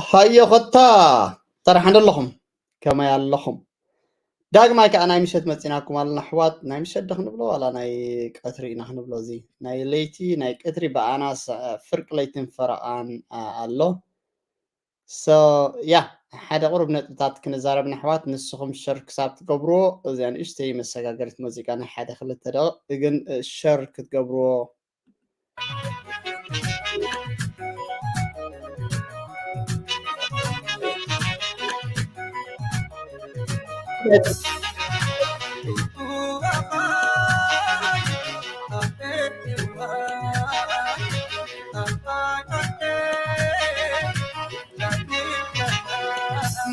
ሃየ ኾታ፣ ጥራሕ እንደ ኣለኹም፣ ከመይ ኣለኹም? ዳግማይ ከኣ ናይ ምሸት መጺናኩም ኣለና ኣሕዋት። ናይ ምሸት ዶ ክንብሎ ዋላ ናይ ቀትሪ ኢና ክንብሎ? እዚ ናይ ለይቲ፣ ናይ ቀትሪ ብኣና ሰ-፣ ፍርቂ ለይትን ፈረቓን፣ ኣ-፣ ኣሎ። So፣ ያ፣ ሓደ ቁሩብ ነጥብታት ክንዛረብ ንኣሕዋት። ንስኹም ሸር ክሳብ ትገብርዎ፣ እዚኣ ንእሽተይ መሰጋገሪት ሙዚቃ ናይ ሓደ ክልተ ደቂቕ ግን፣ እ፣ ሸር ክትገብርዎ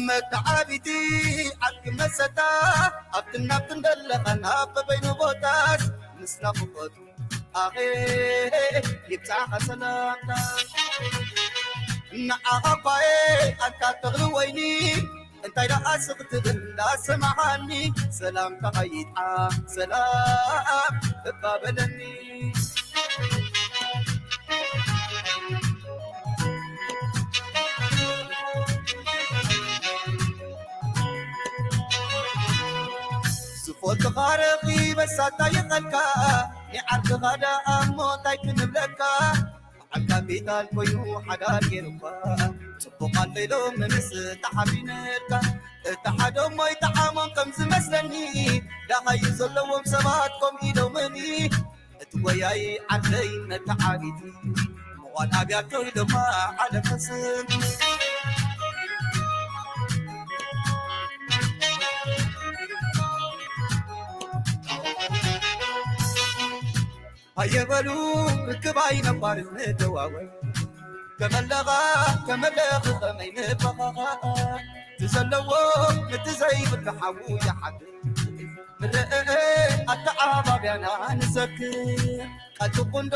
መተዓቢቲ ዓርኪ መሰታ ኣብትን ናብትን ደለኻ ናብ በበይኑ ቦታስ ምስ ናፍቆቱ ኣኼ ይብጻኻ ሰላምታ። ንዓኻ እኳየ ኣንታ ተኽሊ ወይኒ እንታይ ደኣ ስቕ ትብል እንዳሰማዓኒ ሰላምታኻ ይጥዓ ሰላም እባ በለኒ። ዝፈትኻ ረኺበ ሳታ ይቐልካ ንዓርክኻ ደኣ እሞ እንታይ ክንብለካ። በዓል ካፒታል ኮይኑ ሓዳር ገይሩካ ጽቡቕ ኣልበይሎ ምንስ ተሓቢነልካ። እቲ ሓደ እሞ ይጠዓሞም ከም ዝመስለኒ ዳኻዩ ዘለዎም ሰባት ከምኡ ኢሎምኒ። እቲ ጎያይ ዓደይ መተዓቢቲ ምዃን ኣብያቶ ኢሎማ ዓለም ሕስን። ሃየ በሉ ርክብ ኣይነባርን ንደዋወል። ከመለኻ ከመለኺ ኸመይ ንበኻኻ። እቲ ዘለዎ እቲ ዘይብሉ ሓዉ ይሓብር። ንረአ ኣተዓባብያና ንዘክር። ቃል ትኹንዶ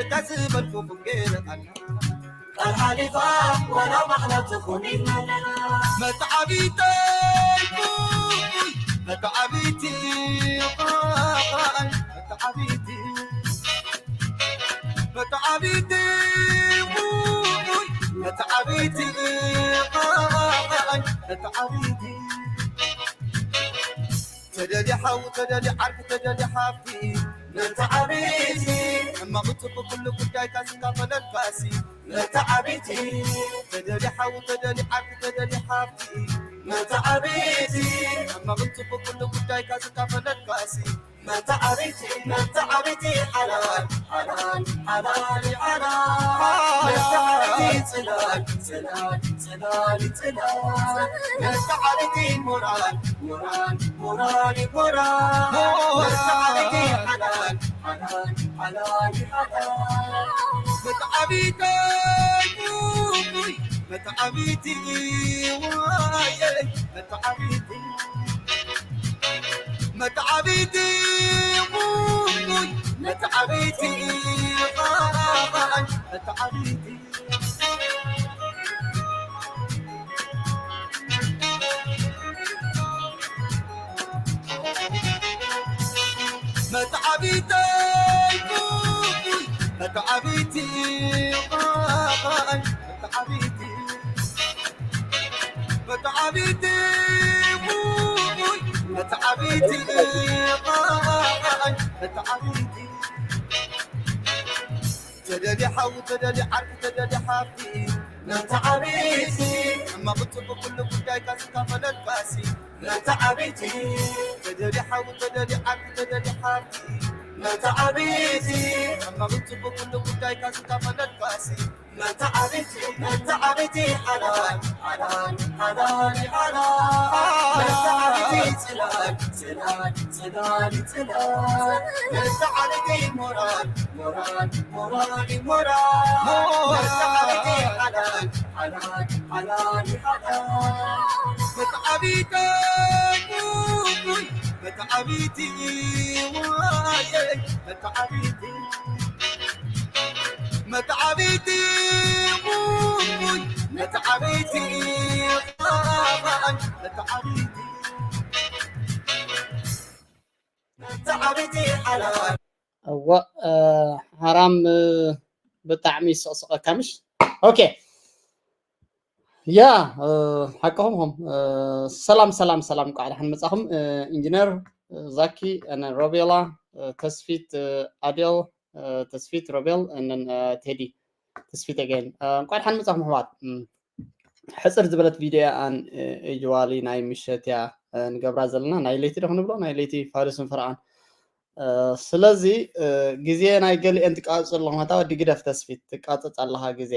እታ ዝበልኩኹም ገይረ ኣላ። ቃል ሓሊፋ ዋላ ማሕላ ትኹን ኢልና ኣለና። መተዓቢተይ ቡይ መተዓቢቲ ቃል መተዓቢቲ መተዓቢቲ ቡይ መተዓቢቲ ቃል መተዓቢቲ ተደሊ ሓው ተደሊ ዓርኪ ተደሊ ሓፍቲ መተዓቢቲ ሕማቕ ጽቡቕ ኩሉ ጉዳይካ ዝካፈለልካሲ መተዓቢቲ ተደሊ ሓው ተደሊ ዓርኪ ተደሊ ሓፍቲ መተዓቢቲ ሕማቕ ጽቡቕ ኩሉ ጉዳይካ ዝካፈለልካሲ መተዓቢቲ መተዓቢቲ ሓላል ሓላል ሓላል ሓላል መተዓቢቲ ጽላል ጽላል ጽላል ጽላል መተዓቢቲ ሞራል ሞራል ሞራል ሞራል መተዓቢቲ ሓላል ሓላል ሓላል ሓላል መተዓቢቲ ቡይ መተዓቢቲ ዋየ መተዓቢቲ መተዓቢቲ ቡይ መተዓቢቲ ቃል መተዓቢቲ መተዓቢተይ ቡይ መተዓቢቲ ቃል መተዓቢቲ መተዓቢቲ ቡይ መተዓቢቲ ቃል መተዓቢቲ ተደሊ ሓው ተደሊ ዓርኪ ተደሊ ሓፍቲ መተዓቢቲ ሕማቕ ጽቡቕ ኩሉ ጉዳይካ ዝካፈለልካሲ መተዓቢቲ ተደሊ ሓው ተደሊ ዓርኪ ተደሊ ሓፍቲ መተዓቢቲ ሕማቕ ጽቡቕ ኩሉ ጉዳይካ ዝካፈለልካሲ መተዓቢቲ መተዓቢቲ ሓላል ሓላል ሓላል ሓላል መተዓቢቲ ጽላል ጽላል ጽላል ጽላል መተዓቢቲ ሞራል ሞራል ሞራል ሞራል መተዓቢቲ ሓላል ሓላል ሓላል ሓላል መተዓቢቲ ቡይ መተዓቢቲ ዋየ መተዓቢቲ መተዓቢቲ ቡይ መተዓቢቲ ቃል መተዓቢቲ መተዓቢቲ ሓላል እወ፣ እ፣ ሓራም፣ እ፣ ብጣዕሚ ይስቕስቐካ ምሽ? ኦኬ። ያ ሓቅኹም ኹም። ሰላም ሰላም ሰላም፣ እንኳዕ ደሓን መጻኹም። ኢንጂነር ዛኪ፣ ሮቤላ፣ ተስፊት፣ ኣዴል፣ ተስፊት፣ ሮቤል፣ ቴዲ፣ ተስፊት ኣገን፣ እንኳዕ ደሓን መጻኹም ኣሕዋት። ሕጽር ዝበለት ቪድዮ እያ፣ ኣን እጅዋሊ ናይ ምሸት እያ ንገብራ ዘለና። ናይ ለይቲ ዶ ክንብሎ፣ ናይ ለይቲ ፋርስ ንፈርዓን። ስለዚ ግዜ ናይ ገሊአን ትቃጽ ኣለኹም። ኣታ ወዲ ግደፍ ተስፊት፣ ትቃጽጽ ኣለኻ ግዜ።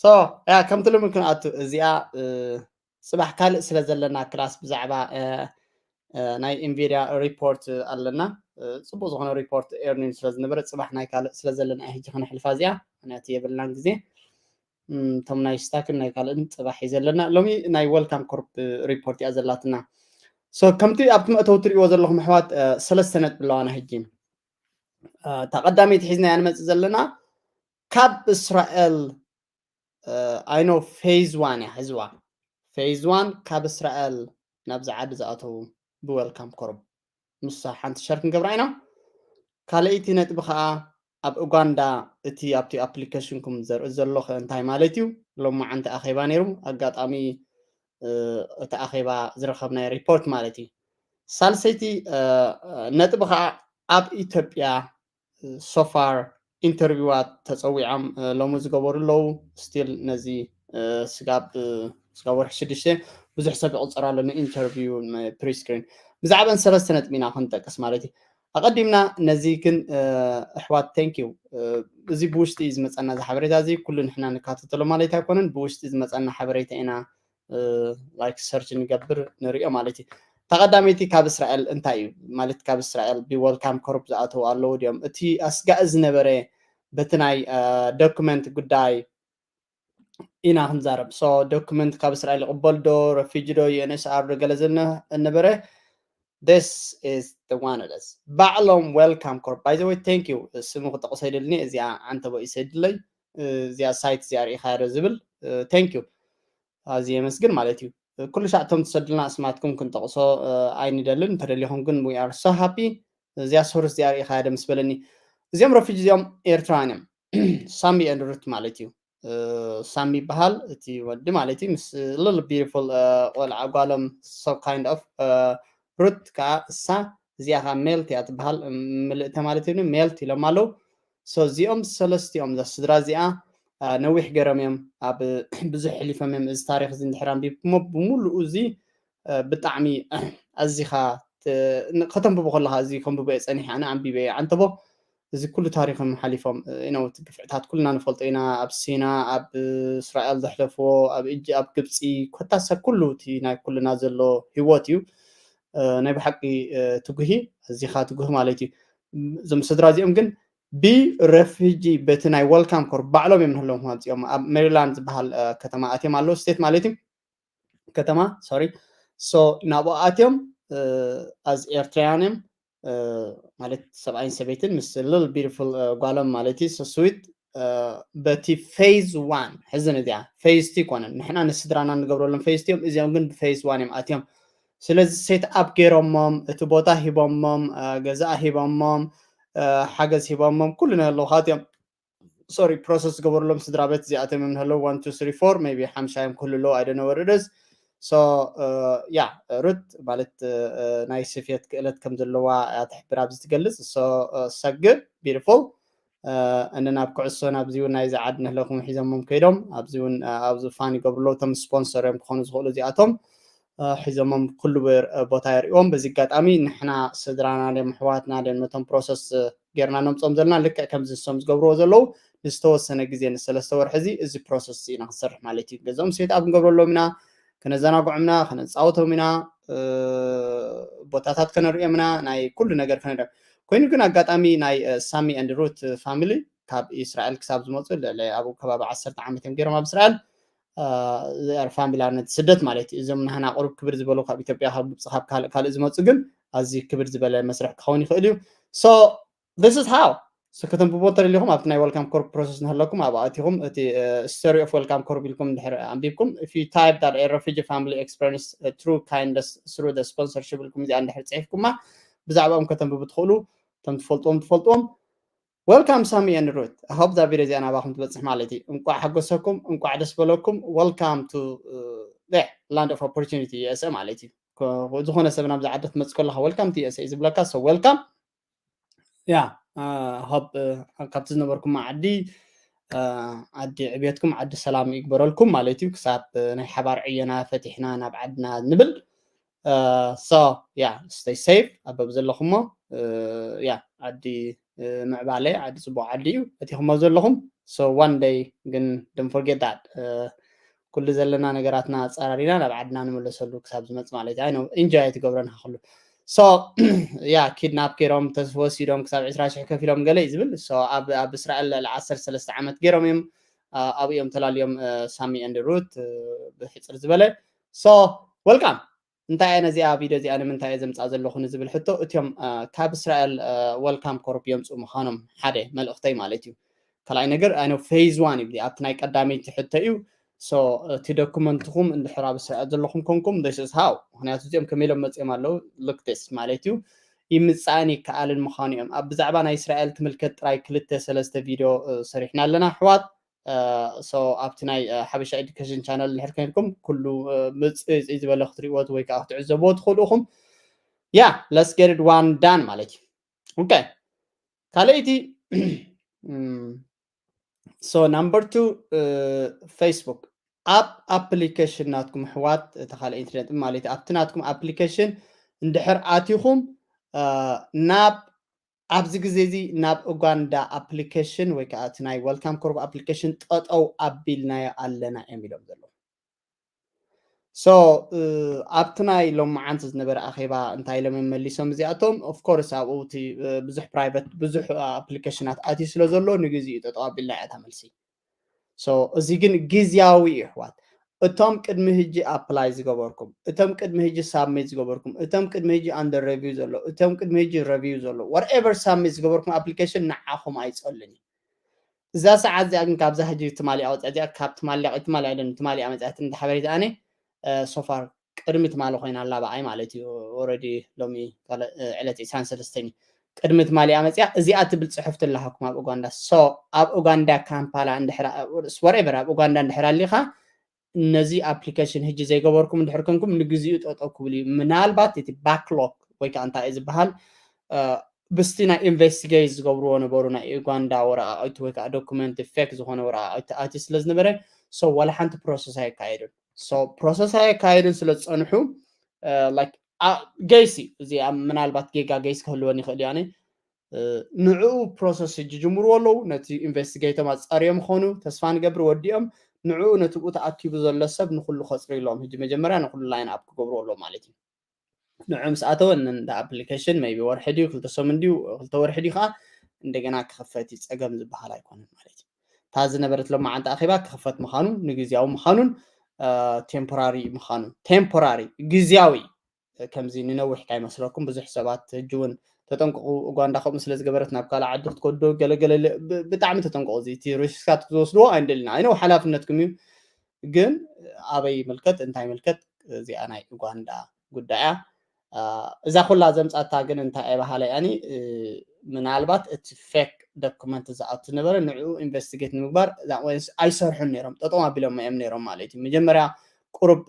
ሶ ያ ከምቲ ልሙድ ክንኣቱ፣ እዚኣ ጽባሕ ካልእ ስለ ዘለና ክላስ ብዛዕባ ናይ ኢንቪድያ ሪፖርት ኣለና። ጽቡቅ ዝኾነ ሪፖርት ኤርኒን ስለ ዝነበረ፣ ጽባሕ ናይ ካልእ ስለ ዘለና ሕጂ ከነሕልፋ እዚኣ፣ ምክንያቱ የብልናን ግዜ። እቶም ናይ ስታክን ናይ ካልእን ጽባሕ እዩ ዘለና። ሎሚ ናይ ወልካም ኮርፕ ሪፖርት እያ ዘላትና። ሶ ከምቲ ኣብቲ መእተዊ ትሪእዎ ዘለኹም ኣሕዋት፣ ሰለስተ ነጥቢ ኣለዋና ሕጂ። እታ ቀዳመይቲ ሒዝናያ ንመጽእ ዘለና፣ ካብ እስራኤል፣ I know phase one እያ ሕዝዋ። Phase one ካብ እስራኤል ናብዚ ዓዲ ዝኣተዉ ብወልካም ኮርፕ፣ ምሳ ሓንቲ ሸር ክንገብራ ኢና። ካልኣይቲ ነጥቢ ከዓ ኣብ ኡጋንዳ እቲ ኣብቲ ኣፕሊኬሽንኩም ዘርኢ ዘሎ ከ እንታይ ማለት እዩ? ሎማዓንቲ ኣኼባ ነይሩ። ኣጋጣሚ እቲ ኣኼባ ዝረኸብናዮ ሪፖርት ማለት እዩ። ሳልሰይቲ ነጥቢ ከዓ ኣብ ኢትዮጵያ ሶፋር ኢንተርቪዋት ተፀዊዖም ሎሚ ዝገበሩ ኣለዉ። ስቲል ነዚ ስጋብ ስጋብ ወርሒ ሽዱሽተ ብዙሕ ሰብ ይቕፅር ኣሎ ንኢንተርቪው ፕሪስክሪን። ብዛዕባን ሰለስተ ነጥቢ ኢና ክንጠቅስ ማለት እዩ። ኣቐዲምና ነዚ ግን ኣሕዋት፣ ቴንክ ዩ። እዚ ብውሽጢ እዩ ዝመፀና፣ እዚ ሓበሬታ እዚ ኩሉ ንሕና ንካተተሎ ማለት ኣይኮነን። ብውሽጢ ዝመፀና ሓበሬታ ኢና ላይክ ሰርች ንገብር ንሪኦ ማለት እዩ። ተቐዳመይቲ ካብ እስራኤል እንታይ እዩ ማለት፣ ካብ እስራኤል ብወልካም ኮርፕ ዝኣተዉ ኣለዉ ድዮም? እቲ ኣስጋኢ ዝነበረ በቲ ናይ ዶክመንት ጉዳይ ኢና ክንዛረብ። ሶ ዶክመንት ካብ እስራኤል ይቕበል ዶ፣ ረፊጂ ዶ፣ ዩ ኤን ኤች ሲ ኣር ዶ ገለ ዝነበረ፣ this is the one it is። ባዕሎም ወልካም ኮርፕ፣ by the way thank you፣ ስሙ ክጠቕሶ ይደልኒ፣ እዚኣ ዓንተቦ እዩ ሰድለይ፣ እዚኣ ሳይት እዚኣ ርኢኻ ዶ ዝብል፣ thank you። ኣዝየ የመስግን ማለት እዩ። ኩሉ ሻዕ እቶም ትሰዱልና ኣስማትኩም ክንጠቕሶ ኣይንደልን፣ እንተደሊኹም ግን we are so happy። እዚኣ ሶርስ እዚኣ ርኢኻ ዶ ምስ በለኒ፣ እዚኦም ረፊጂ እዚኦም ኤርትራውያን እዮም። ሳሚ and ሩት ማለት እዩ። ሳሚ ይበሃል እቲ ወዲ ማለት እዩ፣ ምስ little beautiful ቆልዓ ጓሎም፣ so kind of። ሩት ከዓ እሳ እዚኣ ከዓ ሜልት እያ ትበሃል፣ ምልእተ ማለት እዩ፣ ሜልት ኢሎም ኣለዉ። ሶ እዚኦም ሰለስቲኦም፣ እዛ ስድራ እዚኣ ነዊሕ ገይሮም እዮም ኣብ ብዙሕ ሕሊፎም እዮም። እዚ ታሪክ እዚ እንድሕር ኣንቢብኩሞ ብምሉኡ እዚ ብጣዕሚ ኣዚኻ ከተንብቦ ከለኻ፣ እዚ ከንብቦ እየ ፀኒሐ፣ ኣነ ኣንቢበ እየ ዓንተቦ። እዚ ኩሉ ታሪክም ሓሊፎም ኢነውት ግፍዕታት ኩልና ንፈልጦ ኢና። ኣብ ሲና፣ ኣብ እስራኤል ዘሕለፍዎ፣ ኣብ እጅ፣ ኣብ ግብፂ፣ ኮታሰ ኩሉ እቲ ናይ ኩልና ዘሎ ህይወት እዩ። ናይ ብሓቂ ትጉሂ፣ ኣዚኻ ትጉህ ማለት እዩ። እዞም ስድራ እዚኦም ግን ብረፊጂ በቲ ናይ ወልካም ኮር ባዕሎም እዮም ንህሎም ኣምፅኦም ኣብ ሜሪላንድ ዝበሃል ከተማ ኣትዮም ኣለዉ፣ ስቴት ማለት እዩ። ከተማ ሶሪ። ሶ ናብኡ ኣትዮም ኣዝ ኤርትራውያን እዮም፣ ማለት ሰብኣይን ሰበይትን ምስ ልል ቢዩቲፉል ጓሎም ማለት እዩ። ሶ ስዊት በቲ ፌዝ ዋን ሕዝን እዚኣ ፌዝ ቱ ይኮነን። ንሕና ንስድራና ንገብረሎም ፌዝ ቱ እዮም፣ እዚኦም ግን ብፌዝ ዋን እዮም ኣትዮም። ስለዚ ሴት ኣፕ ገይሮሞም፣ እቲ ቦታ ሂቦሞም፣ ገዛ ሂቦሞም፣ ሓገዝ ሂቦሞም፣ ኩሉ ነገር ኣለዉ ካብኦም ሶሪ ፕሮሰስ ዝገበሩሎም ስድራ ቤት እዚኣቶም እዮም ንህለው፣ ዋን ቱ ስሪ ፎር ሜይ ቢ ሓምሻዮም ክህሉ ኣለዎ። I don't know what it is። ሶ ያ ሩት ማለት ናይ ስፌት ክእለት ከም ዘለዋ እያ ትሕብር ኣብዚ ትገልጽ። ሶ ሰግድ ቢዩቲፉል። እነ ናብ ኩዕሶ ናብዚ እውን ናይዚ ዓዲ ንህለኩም ሒዞሞም ከይዶም ኣብዚ እውን ኣብዚ ፋን ይገብሩ ኣለዉ። እቶም ስፖንሰር እዮም ክኾኑ ዝኽእሉ እዚኣቶም። ሒዞሞም ኩሉ ቦታ የርእዎም። በዚ ኣጋጣሚ ንሕና ስድራና ድዮም ኣሕዋትና ድዮም ነቶም ፕሮሰስ ጌርና ነምፅኦም ዘለና ልክዕ ከምዚ ንሶም ዝገብርዎ ዘለዉ ንዝተወሰነ ግዜ ንሰለስተ ወርሒ እዚ እዚ ፕሮሰስ እዚ ኢና ክንሰርሕ ማለት እዩ። ገዝኦም ሴት ኣፕ ክንገብረሎም ኢና፣ ከነዘናግዖም ኢና፣ ከነፃወቶም ኢና፣ ቦታታት ከነርእዮም ኢና፣ ናይ ኩሉ ነገር ከነደ ኮይኑ ግን ኣጋጣሚ ናይ ሳሚ ኤንድ ሩት ፋሚሊ ካብ እስራኤል ክሳብ ዝመፁ ልዕሊ ኣብ ከባቢ ዓሰርተ ዓመት እዮም ገይሮም ኣብ እስራኤል። ፋሚላ ነቲ ስደት ማለት እዩ። እዞም ናህና ቁሩብ ክብር ዝበሉ ካብ ኢትዮጵያ ካብ ግብፂ ካብ ካልእ ካልእ ዝመፁ ግን ኣዝዩ ክብር ዝበለ መስርሕ ክኸውን ይኽእል እዩ። So this is how። So ከተንብቦ እንተደሊኹም ኣብቲ ናይ ወልካም ኮርፕ ፕሮሰስ ንሃለኩም ኣብ ኣቲኹም እቲ story of welcome ኮርፕ ኢልኩም እንድሕር ኣንቢብኩም if you type that a refugee family experience true kindness through the sponsorship ኢልኩም እዚኣ እንድሕር ፅሒፍኩማ ብዛዕባኦም ከተንብቡ ትኽእሉ። እቶም ትፈልጥዎም ትፈልጥዎም Welcome ሳሚ and Ruth. I hope እዛ ቪድዮ እዚኣ ናባኹም ትበፅሕ ማለት እዩ። እንቋዕ ሓጎሰኩም፣ እንቋዕ ደስ በለኩም። Welcome to land of opportunity USA ማለት እዩ። ዝኾነ ሰብ ናብዚ ዓዲ ክትመፅእ ከለካ welcome to USA እዩ ዝብለካ። So welcome። Yeah, I hope ካብቲ ዝነበርኩም ዓዲ ዓዲ ዕብየትኩም ዓዲ ሰላም ይግበረልኩም ማለት እዩ። ክሳብ ናይ ሓባር ዕዮና ፈቲሕና ናብ ዓድና ንብል። So yeah, stay safe ኣብ በብዘለኹሞ። Yeah, ዓዲ ምዕባለ፣ ዓዲ ፅቡቅ ዓዲ እዩ። እቲ ክመ ዘለኹም። So one day ግን don't forget that ኩሉ ዘለና ነገራትና ኣፀራሪና ናብ ዓድና ንመለሰሉ ክሳብ ዝመፅ ማለት እዩ። I know enjoy ኣይትገብረን ኩሉ። So yeah, kidnap ገይሮም ተወሲዶም ክሳብ ዕስራ ሽሕ ከፊሎም ገለ እዩ ዝብል። So ኣብ እስራኤል ልዕሊ ዓሰርተ ሰለስተ ዓመት ገይሮም እዮም ኣብኡ እዮም ተላልዮም። ሳሚ and Ruth ብሕፅር ዝበለ። So welcome። እንታይ እየ ነዚኣ ቪድዮ እዚኣ ንምንታይ እየ ዘምፃ ዘለኹ ንዝብል ሕቶ፣ እቲኦም ካብ እስራኤል welcome corps የምፅኡ ምዃኖም ሓደ መልእኽተይ ማለት እዩ። ካልኣይ ነገር ኣነ phase one ይብል ኣብቲ ናይ ቀዳመይቲ ሕቶ እዩ። So እቲ ዶኩመንትኹም እንድሕር ኣብ እስራኤል ዘለኹም ኮንኩም this is how፣ ምክንያቱ እዚኦም ከመይ ኢሎም መፅኦም ኣለዉ። Look this ማለት እዩ። ይምፃእን ይከኣልን ምዃኑ እዮም። ኣብ ብዛዕባ ናይ እስራኤል ትምልከት ጥራይ ክልተ ሰለስተ ቪድዮ ሰሪሕና ኣለና ኣሕዋት። So ኣብቲ ናይ ሓበሻ education channel እንድሕር ከይድኩም ኩሉ ምፅእ ዝበለ ክትሪእዎ ወይ ከዓ ክትዕዘብዎ ትኽእሉ ኢኹም። Yeah, let's get it one done ማለት እዩ። Okay, ካልኣይቲ So number two Facebook ኣብ application ናትኩም ኣሕዋት፣ እቲ ካልእ ኢንተርኔት ማለት ኣብቲ ናትኩም application እንድሕር ኣቲኹም ናብ ኣብዚ ግዜ እዚ ናብ ኡጋንዳ application ወይ ከዓ እቲ ናይ welcome corps application ጠጠው ኣቢልናዮ ኣለና እዮም ኢሎም ዘለዉ። So ኣብቲ ናይ ሎማዓንቲ ዝነበረ ኣኼባ እንታይ ኢሎም እዮም መሊሶም እዚኣቶም? Of course ኣብኡ እቲ ብዙሕ private ብዙሕ application ኣት ኣትዩ ስለ ዘሎ ንግዜኡ ጠጠው ኣቢልና እያ እታ መልሲ። So እዚ ግን ግዝያዊ እዩ ኣሕዋት። እቶም ቅድሚ ሕጂ apply ዝገበርኩም፣ እቶም ቅድሚ ሕጂ submit ዝገበርኩም፣ እቶም ቅድሚ ሕጂ under review ዘሎ፣ እቶም ቅድሚ ሕጂ review ዘሎ፣ whatever submit ዝገበርኩም application ንዓኹም ኣይፀሉን እዩ። እዛ ሰዓት እዚኣ ግን ካብዛ ሕጂ ትማሊ ኣወፅኣ እዚኣ ካብ ትማሊ ትማሊ ኣይደን ትማሊ ኣመፅኣትኒ ሓበሬታ ኣነ so far ቅድሚ ትማሊ ኮይና ኣላ ብኣይ ማለት እዩ። Already ሎሚ ዕለት ዕስራን ሰለስተን እዩ። ቅድሚ ትማሊ ኣመፅኣ እዚኣ ትብል ፅሑፍቲ ኣለሃኩም ኣብ ኡጋንዳ። So ኣብ ኡጋንዳ ካምፓላ እንድሕር whatever ኣብ ኡጋንዳ እንድሕር ኣሊኻ ነዚ application ሕጂ ዘይገበርኩም እንድሕር ኮንኩም ንግዚኡ ጠጠው ክብል እዩ። ምናልባት እቲ backlog ወይ ከዓ እንታይ እዩ ዝበሃል ብስቲ ናይ investigate ዝገብርዎ ነበሩ ናይ ኡጋንዳ ወረቃቅቲ ወይ ከዓ document fake ዝኾነ ወረቃቅቲ ኣትዩ ስለ ዝነበረ so ዋላ ሓንቲ process ኣየካየዱን። So process ኣየካየዱን ስለ ዝፀንሑ like ገይሲ እዚ ምናልባት ጌጋ ገይስ ክህልወን ይኽእል እዩ። ኣነ ንዕኡ process ሕጂ ጅምርዎ ኣለዉ። ነቲ investigateም ኣፃርዮም ይኾኑ ተስፋ ንገብር ወዲኦም ንዕኡ ነቲ ብኡ ተኣኪቡ ዘሎ ሰብ ንኩሉ ከፅርዩ ኣለዎም። ሕጂ መጀመርያ ንኩሉ line up ክገብርዎ ኣለዎም ማለት እዩ። ንዑ ምስ ኣተወ እንዳ application maybe ወርሒ ድዩ ክልተ ሰሙን ድዩ ክልተ ወርሒ ድዩ ከዓ እንደገና ክኽፈት እዩ። ፀገም ዝበሃል ኣይኮነን ማለት እዩ። እታ ዝነበረት ሎማዓንቲ ኣኼባ ክኽፈት ምዃኑ ንግዝያዊ ምዃኑን temporary ምዃኑ temporary ግዝያዊ ከምዚ ንነዊሕ ካይመስለኩም ብዙሕ ሰባት ሕጂ እውን ተጠንቅቑ ኡጋንዳ ከምኡ ስለ ዝገበረት ናብ ካልእ ዓዲ ክትከዱ ገለገለ ብጣዕሚ ተጠንቅቑ። እዚ እቲ ሪስክታት ክትወስድዎ ኣይንደልና ኣይነው ሓላፍነትኩም እዩ። ግን ኣበይ ይምልከት እንታይ ይምልከት እዚኣ ናይ ኡጋንዳ ጉዳያ እዛ ኩላ ዘምፃታ ግን እንታይ ኣይበሃለ ያኒ ምናልባት እቲ fake document ዝኣቱ ነበረ ንዕኡ investigate ንምግባር ኣይሰርሑን ነይሮም ጠጠው ኣቢሎም እዮም ነይሮም ማለት እዩ። መጀመርያ ቁሩብ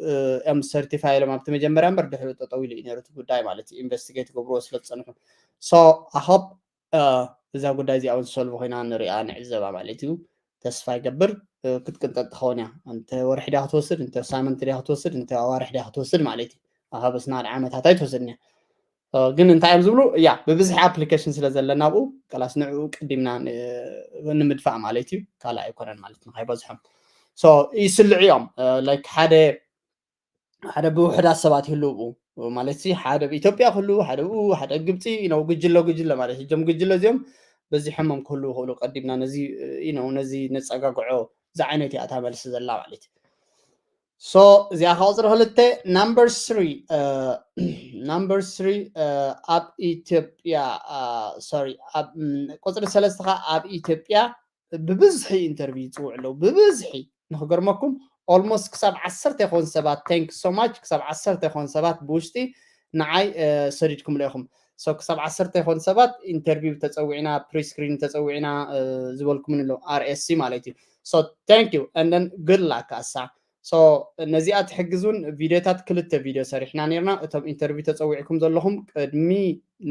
እዮም certify ኢሎም ኣብቲ መጀመርያ እምበር ድሕሪ ጠጠው ኢሉ እዩ ነይሩ እቲ ጉዳይ ማለት እዩ። Investigate ገብርዎ ስለ ዝፀንሑ so I hope እዛ ጉዳይ እዚኣ እውን solve ኮይና ንሪኣ ንዕዘባ ማለት እዩ። ተስፋ ይገብር ክትቅንጠጥ ትኸውን እያ። እንተ ወርሒ ድያ ክትወስድ እንተ ሳምንቲ ድያ ክትወስድ እንተ ኣዋርሕ ድያ ክትወስድ ማለት እዩ። ኣኻበስና ዓመታት ኣይትወስድን እያ። ግን እንታይ እዮም ዝብሉ እያ ብብዝሒ application ስለ ዘለና ኣብኡ ቀላስ ንዕኡ ቀዲምና ንምድፋእ ማለት እዩ። ካልእ ኣይኮነን ማለት ንካይበዝሖም ይስልዑ እዮም። Like ሓደ ሓደ ብውሕዳት ሰባት ይህልው ማለት ሲ ሓደ ኢትዮጵያ ክህሉ ሓደ ብኡ ሓደ ግብፂ ነው ጉጅለ ጉጅለ ማለት እጆም ጉጅለ እዚኦም በዚሖሞም ክህልው ይኽእሉ። ቀዲምና ነዚ ነው ነዚ ነፀጋግዖ ዝዓይነት እያ እታ መልሲ ዘላ ማለት እዩ። So እዚኣ ከዓ ቁፅሪ ክልተ number three number three ኣብ ኢትዮጵያ sorry ቁፅሪ ሰለስተ ከዓ ኣብ ኢትዮጵያ ብብዝሒ interview ይፅውዑ ኣለዉ ብብዝሒ ንክገርመኩም almost ክሳብ ዓሰርተ ይኾን ሰባት thank so much ክሳብ ዓሰርተ ይኾን ሰባት ብውሽጢ ንዓይ ሰዲድኩም ኢኹም። So ክሳብ ዓሰርተ ይኾኑ ሰባት ኢንተርቪው ተፀዊዕና፣ ፕሪስክሪን ተፀዊዕና ዝበልኩምን ኣለዉ፣ ኣር ኤስ ሲ ማለት እዩ። So thank you and then good luck ኣሳ። So ነዚኣ ትሕግዙን ቪዲዮታት ክልተ ቪዲዮ ሰሪሕና ነርና። እቶም ኢንተርቪው ተፀዊዕኩም ዘለኹም ቅድሚ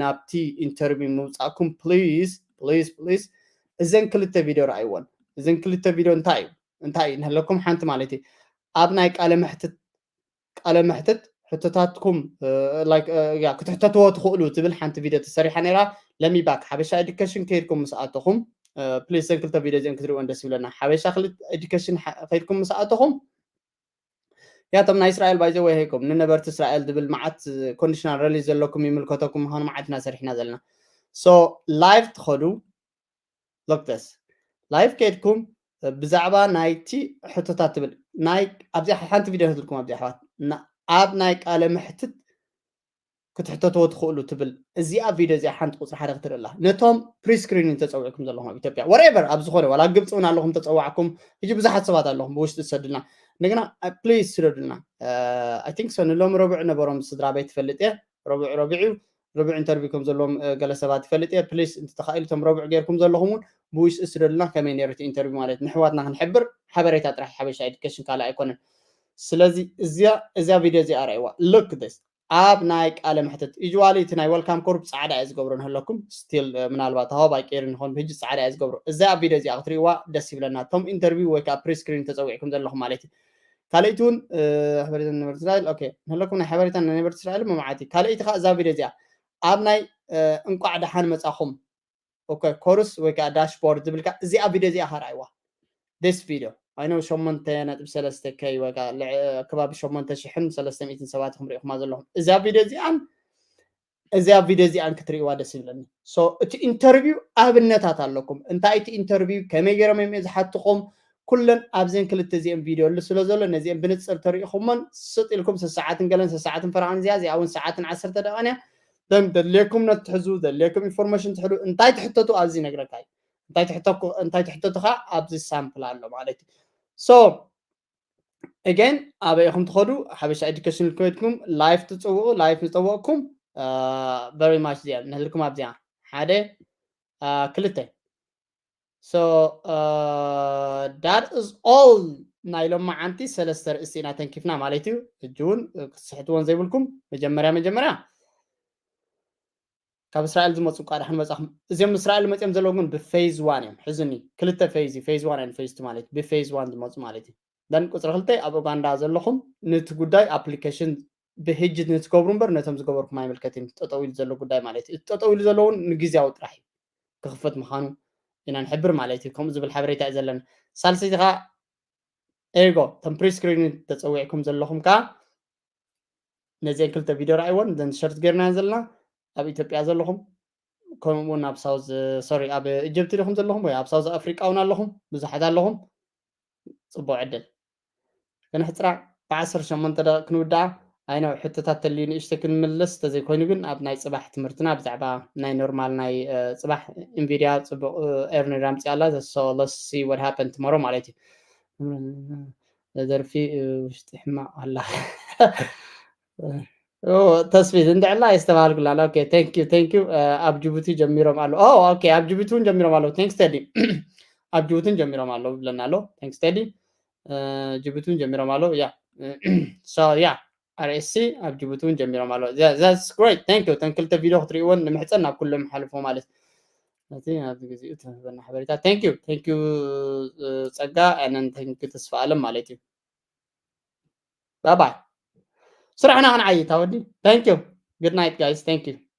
ናብቲ ኢንተርቪው ምውፃእኩም ፕሊዝ ፕሊዝ ፕሊዝ እዘን ክልተ ቪዲዮ ረኣይወን። እዘን ክልተ ቪዲዮ እንታይ እዩ እንታይ እዩ ንህለኩም ሓንቲ ማለት እዩ ኣብ ናይ ቃለ መሕትት ቃለ መሕትት ሕቶታትኩም ክትሕተትዎ ትኽእሉ ትብል ሓንቲ ቪድዮ ተሰሪሓ ነይራ። ለሚባክ ሓበሻ ኤዱኬሽን ከይድኩም ምስ ኣተኹም ፕሊዝ ዘን ክልተ ቪድዮ እዚኦም ክትሪእወን ደስ ይብለና። ሓበሻ ኤዱኬሽን ከይድኩም ምስ ኣተኹም ያቶም ናይ እስራኤል ባይዘ ወይ ሄኩም ንነበርቲ እስራኤል ዝብል መዓት ኮንዲሽናል ረሊዝ ዘለኩም ይምልከተኩም ምዃኑ መዓት ኢና ሰሪሕና ዘለና። ሶ ላይቭ ትኸዱ ሎክተስ ላይቭ ከይድኩም ብዛዕባ ናይቲ ሕቶታት ትብል ናይ ኣብዚኣ ሓንቲ ቪድዮ ህትልኩም ኣብዚኣ ኣሕዋት ኣብ ናይ ቃለ መሕትት ክትሕተትዎ ትኽእሉ ትብል እዚኣ ቪድዮ እዚኣ ሓንቲ ቁፅሪ ሓደ ክትርኢ ኣላ። ነቶም ፕሪስክሪኒን ተፀዊዕኩም ዘለኹም ኣብ ኢትዮጵያ ወሬቨር ኣብ ዝኾነ ዋላ ኣብ ግብፂ እውን ኣለኹም ተፀዋዕኩም ሕጂ ብዙሓት ሰባት ኣለኹም ብውሽጢ ዝሰዱልና እንደገና ፕሊዝ ስደዱልና። ኣይ ቲንክ ሶ ንሎም ረቡዕ ነበሮም ስድራ ቤት ትፈልጥ እየ ረቡዕ ረቡዕ እዩ ረቡዕ ኢንተርቪው ከም ዘለዎም ገለ ሰባት ይፈልጥ እየ ፕሊስ እንተተኻኢሉ እቶም ረቡዕ ገይርኩም ዘለኹም እውን ብውሽጢ ስደዱልና ከመይ ነይሩ እቲ ኢንተርቪው ማለት ንሕዋትና ክንሕብር ሓበሬታ ጥራሕ ሓበሻ ኤዱኬሽን ካልእ ኣይኮነን። ስለዚ እዚኣ እዚኣ ቪድዮ እዚኣ ረእይዋ ሉክ ስ ኣብ ናይ ቃለ መሕትት ዩዋሊ እቲ ናይ ወልካም ኮርፕ ጻዕዳ እየ ዝገብሮ ንህለኩም ስቲል ምናልባት ሃዋብ ኣይቀይርን ይኸውን ብህጂ ጻዕዳ እየ ዝገብሮ እዛ ኣብ ቪድዮ እዚኣ ክትሪእዋ ደስ ይብለና እቶም ኢንተርቪው ወይ ከዓ ፕሪስክሪን ተፀዊዕኩም ዘለኹም ማለት እዩ ካልእቲ እውን ሓበሬታ ነበርቲ እስራኤል ኦኬ ንህለኩም ናይ ሓበሬታ ናይ ነበርቲ እስራኤል መማዓቲ ካልእቲ ከዓ እዛ ቪድዮ እዚኣ ኣብ ናይ እንቋዕ ደሓን መጻኹም ኮርስ ወይ ከዓ ዳሽቦርድ ዝብል እዚኣ ቪድዮ እዚኣ ከረኣይዋ ደስ ቪድዮ ኣይነው ሸሞንተ ነጥቢ ሰለስተ ከይ ወይ ከባቢ ሸሞንተ ሽሕን ሰለስተ ሚእትን ሰባት ኢኹም ሪኢኹማ ዘለኹም እዛ ቪድዮ እዚኣን እዚኣ ቪድዮ እዚኣን ክትርእይዋ ደስ ይብለኒ። እቲ ኢንተርቪው ኣብነታት ኣለኩም። እንታይ እቲ ኢንተርቪው ከመይ ገይሮም እዮም ዝሓትኹም ኩለን ኣብዘን ክልተ እዚአን ቪድዮ ሉ ስለ ዘሎ ነዚአን ብንፅር ተሪኢኹሞን ስጥ ኢልኩም ሰሰዓትን ገለን ሰሰዓትን ፈረቓን እዚኣ እዚኣ እውን ሰዓትን ዓሰርተ ደቂቃን እያ። ደን ደድልየኩም ነትሕዙ ደድልየኩም ኢንፎርሜሽን ትሕዱ እንታይ ትሕተቱ ኣብዚ ነግረካ እዩ። እንታይ ትሕተቱ ከዓ ኣብዚ ሳምፕል ኣሎ ማለት እዩ። So again ኣበይ ኢኹም ትኸዱ ሓበሻ ኤዱኬሽን ኮይድኩም ላይፍ ትፅውዑ ላይፍ ዝጠወቅኩም very much እዚኣ ንህልኩም ኣብዚኣ ሓደ ክልተ so that is all ናይ ሎም መዓንቲ ሰለስተ ርእሲ ኢና ተንኪፍና ማለት እዩ። ሕጂ እውን ክትስሕትዎን ዘይብልኩም መጀመርያ መጀመርያ ካብ እስራኤል ዝመፁ ቃ ዳሕን መፃኹም እዚኦም እስራኤል መፅኦም ዘለዉ ግን ብፌዝ ዋን እዮም ሕዝኒ ክልተ ፌዝ እዩ ፌዝ ዋን ን ፌዝ ቱ ማለት እዩ ብፌዝ ዋን ዝመፁ ማለት እዩ ደን ቁፅሪ ክልተ ኣብ ኡጋንዳ ዘለኹም ነቲ ጉዳይ ኣፕሊኬሽን ብህጂ ንትገብሩ እምበር ነቶም ዝገበርኩም ኣይምልከትን ጠጠው ኢሉ ዘሎ ጉዳይ ማለት እዩ ጠጠው ኢሉ ዘለውን ንግዜያዊ ጥራሕ እዩ ክኽፈት ምዃኑ ኢና ንሕብር ማለት እዩ ከምኡ ዝብል ሓበሬታ እዩ ዘለና ሳልሰይቲ ከዓ ኤርጎ ተም ፕሪስክሪን ተፀዊዕኩም ዘለኹም ከዓ ነዚአን ክልተ ቪድዮ ረኣይወን ዘን ሸርት ገይርናየን ዘለና ኣብ ኢትዮጵያ ዘለኹም ከምኡ እውን ኣብ ሳውዝ ሶሪ ኣብ ኢጅፕቲ ዲኹም ዘለኹም ወይ ኣብ ሳውዝ ኣፍሪቃ እውን ኣለኹም ብዙሓት ኣለኹም ፅቡቅ ዕድል ክንሕፅራ ብዓሰርተ ሸሞንተ ደቂ ክንውድኣ ኣይነው ሕቶታት ተልዩ ንእሽተ ክንምልስ ተዘይኮይኑ ግን ኣብ ናይ ፅባሕ ትምህርትና ብዛዕባ ናይ ኖርማል ናይ ፅባሕ ኢንቪድያ ፅቡቅ ኤርኒ ራምፂ ኣላ so let's see what happen tomorrow ማለት እዩ ደርፊ ውሽጢ ሕማቅ ኣላ ተስፊት እንድዕላ የስተባሃልኩላ ኦኬ thank you thank you ኣብ ጅቡቲ ጀሚሮም ኣለዉ ኦኬ ኣብ ጅቡቲ እውን ጀሚሮም ኣለዉ thanks Teddy ኣብ ጅቡቲ እውን ጀሚሮም ኣለዉ ብለና ኣሎ thanks Teddy ጅቡቲ እውን ጀሚሮም ኣለዉ ያ so yeah ኣር ኤስ ሲ ኣብ ጅቡቲ እውን ጀሚሮም ኣለዉ that's great thank you ተን ክልተ ቪድዮ ክትርእይዎን ንምሕፀን ናብ ኩሎም ሓልፎ ማለት ነቲ ኣብዚ ግዜኡ ትህበና ሓበሬታ thank you thank you ፀጋ and thank you ተስፋ ኣለም ማለት እዩ bye bye ስራሕና ክንዓይታ ወዲ thank you good night guys thank you